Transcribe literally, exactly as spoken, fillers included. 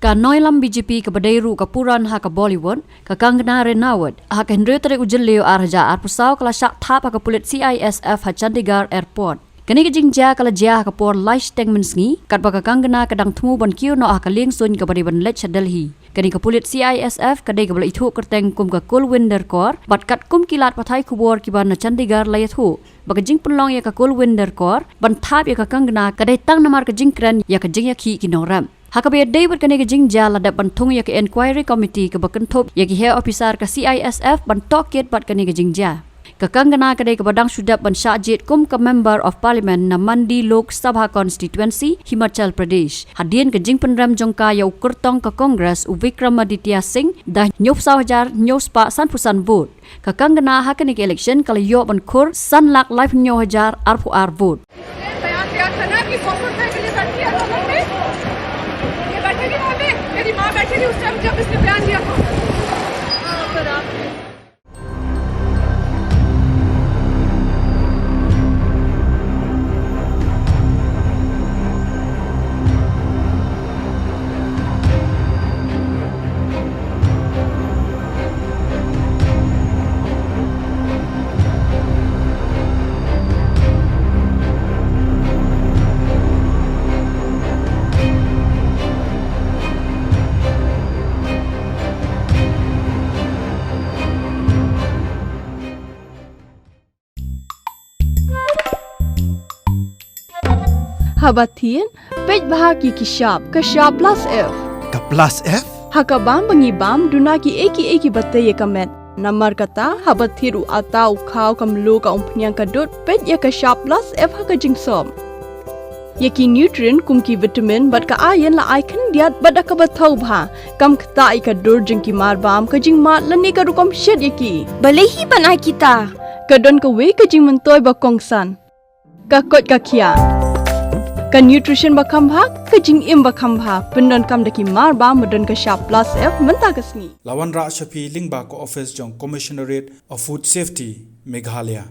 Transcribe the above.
Ka nongïalam B J P kaba dei ruh ka puran ha ka Bollywood, ka Kangana Ranaut, ha ka hynriew tarik u Jylliew ar hajar arphew saw ka la shah thap ha ka pulit C I S F ha Chandigarh Airport. Kane ka jingjia ka la jia ha ka por lai shiteng mynsngi, katba ka Kangana ka dang thmu ban kiew noh ha ka lieng suiñ kaba dei ban leit sha Delhi. Kane ka pulit C I S F ka dei kaba la ithuh kyrteng kum ka Kulwinder Kaur, bad katkum ki lad pathai khubor kiba na Chandigarh la ïathuh ba ka jingpynlong ïa ka Kulwinder Kaur ban thap ïa ka Kangana ka dei tang namar ka jingkren ïa ka jingïakhih ki nongrep. Ha kaba ïadei bad kane ka jingjia la dep ban thung ïa ka inquiry committee kaba kynthup ïa ki heh ophisar ka C I S F ban tohkit bad kane ka jingjia. Ka Kangana ka dei kaba dang shu dep ban shah jied kum ka Member of Parliament na Mandi Lok Sabha Constituency, Himachal Pradesh, hadien ka jingpynrem jong ka ïa u kyrtong ka Congress u Vikramaditya Singh da hynñiewphew saw hajar hynñiewspah sanphew san vote. Ka Kangana ha kane ka election ka la ïoh ban khur san lak laiphew hynñiew hajar arphew ar vote. बयान दिया था ना कि सौ सौ रुपए के लिए बैठती है अदालत में, ये बैठेगी वहाँ पे? मेरी माँ बैठी थी उस टाइम जब इसने बयान दिया था। Haba thied, peit bha ki ki shap, ka shap plus F. Ka plus F? Ha ka bam ba ngi bam, duna ki ei ki ei kiba tei ïa ka met. Namar kata, haba thied u atta, u khaw, ka mluh, ka umphniang, ka dud, peit ïa ka shap plus F ha ka jingsop. Ïa ki nutrient kum ki vitamin bad ka iron la ai khyndiat bad da kaba thaw bha. Kam ktah ïa ka dur jong ki mar bam, ka jingmad lane ka rukom shet ïa ki. Balei hi ban ai kita? Ka don kawei ka jingmyntoi ba kongsan. Ka koit ka khiah. Ka nutrition ba kham bha, ka jingim ba kham bha. Pyndonkam da ki mar bam ba don ka shap plus F mynta ka sngi. La wanrah sha phi lyngba ka office jong Commissionerate of Food Safety, Meghalaya.